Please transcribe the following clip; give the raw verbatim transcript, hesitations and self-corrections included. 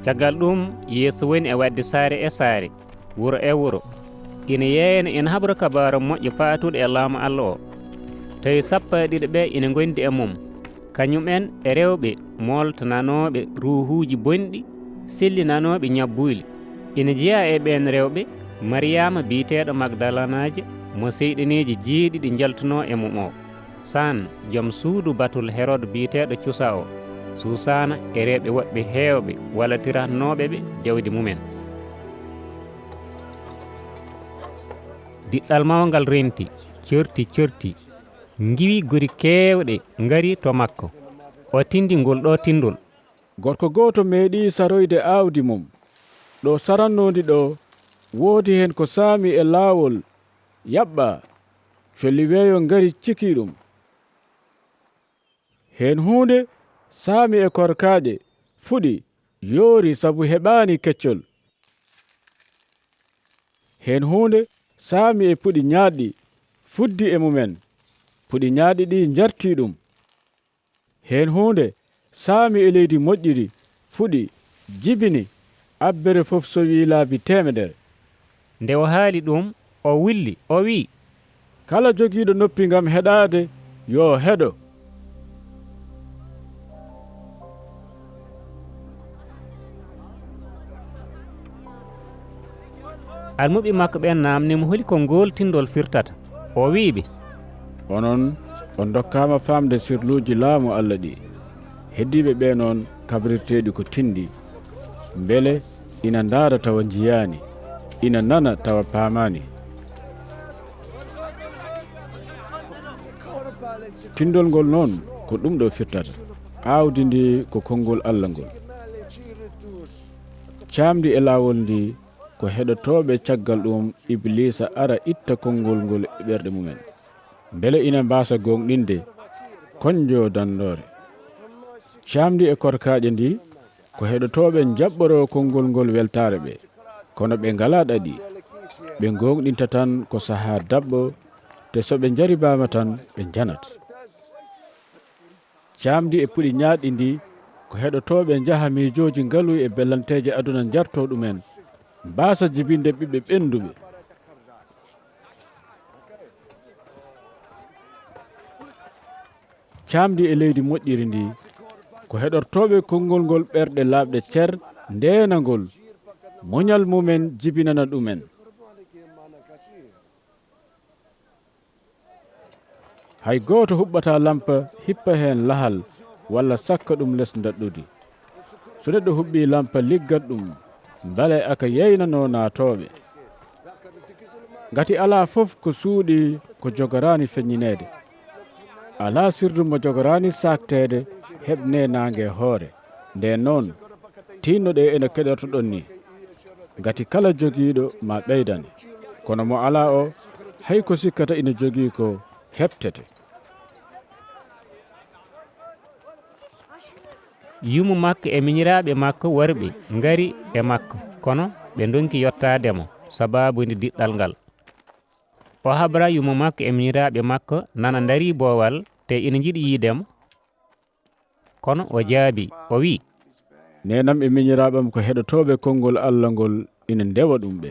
Caggal ɗum, Yeesu woni e waɗde saare e saare, wuro e wuro, ina yeeyna, ina habra kabaaru moƴƴo paatuɗo e laamu Allah o. Tawi sappo e ɗiɗo ɓe ina ngondi e mum, kañum en e rewɓe mooltananooɓe ruuhuuji bonɗi, sellinanooɓe ñabbuuli. Ina jeyaa e ɓeen rewɓe Mariyaama biyeteeɗo Magdalanaajo, mo seyɗaneeji jeeɗiɗi njaltunoo e mum o, Saan, joom suudu batul Herod biyeteeɗo Cusa o, Suusaana e rewɓe woɗɓe heewɓe wallitiranooɓe ɓe jawdi mumen. Diɗɗal mawngal renti, corti, corti, ngiwi gori keewɗe ngari to makko. O tindi ngol ɗo tindol. Gorko gooto meeɗi saroyde aawdi mum. Ɗo sarannoondi ɗo, woodi heen ko saami e laawol, yaɓɓa, colli weeyo ngari ciki ɗum. Heen huunde saami e korkaaƴe, fuɗi, yoori sabu heɓaani keccol. Heen huunde saami e puɗi ñaaɗɗi, fuddi e mumen. Puɗi ñaaɗɗi ɗi njarti ɗum. Heen huunde saami e leydi moƴƴiri, fuɗi, jibini, abbere fof sowi laabi teemedere. Nde o haali ɗum, o wulli, o wi'i, "Kala jogiiɗo noppi ngam heɗaade, yo heɗo." Almuɓɓe makko ɓen naamni mo holi ko ngool tindol firtata. O wi'i ɓe, "Onon, on ndokkaama faamde sirluuji laamu Allah ɗi. Heddiiɓe ɓe noon, kabrirteeɗi ko tindi, mbele ina ndaara tawa njiyaani, ina nana tawa paamaani." Tindol ngol noon ko ɗum ɗo firtata. Aawdi ndi ko konngol Allah ngol. Caamdi e laawol ndi ko heɗotooɓe caggal ɗum Ibliisa ara itta konngol ngol e ɓerɗe mumen. Mbele ina mbaasa gooŋɗinde, koñjo danndoore. Caamdi e korkaaƴe ndi ko heɗotooɓe njaɓɓoroo konngol ngol weltaare ɓe, kono ɓe ngalaa ɗaɗi. Ɓe gooŋɗinta tan ko sahaa daɓɓo, te so ɓe njaribaama tan ɓe njanat. Caamdi e puɗi ñaaɗɗi ndi ko heɗotooɓe njaha miijooji ngalu e bellanteeje aduna njartoo ɗumen, mbaasa jibinde ɓiɓɓe ɓennduɓe. Caamdi e leydi moƴƴiri ndi ko heɗortooɓe konngol ngol ɓerɗe laaɓɗe cer, ndeena ngol, muñal mumen jibinana ɗumen. Hay gooto huɓɓata lampa, hippa heen lahal, walla sakka ɗum les ndaɗɗudi. So neɗɗo huɓɓi lampa, liggat ɗum, mbele aka yeynanoo naatooɓe. Ngati alaa fof ko suuɗi ko jogoraani feññineede. Alaa sirdu mo jogoraani saakteede, heɓnee naange hoore. Ndeen noon, tiinno-ɗee eno keɗorto-ɗon nii. Ngati kala jogiiɗo maa ɓeydane. Kono mo alaa o, hay ko sikkata ina jogii ko, heɓtete. Yumu makko e miñiraaɓe makko worɓe ngari e makko, kono ɓe ndonki yottaade mo sabaabu nde diɗɗal ngal. O habra yumu makko e miñiraaɓe makko nana ndarii boowal, te ina njiɗi yiide mo. Kono o jaabii, o wi'i, "Neenam e miñiraaɓam ko heɗotooɓe konngol Allah ngol, ina ndewa ɗum ɓe."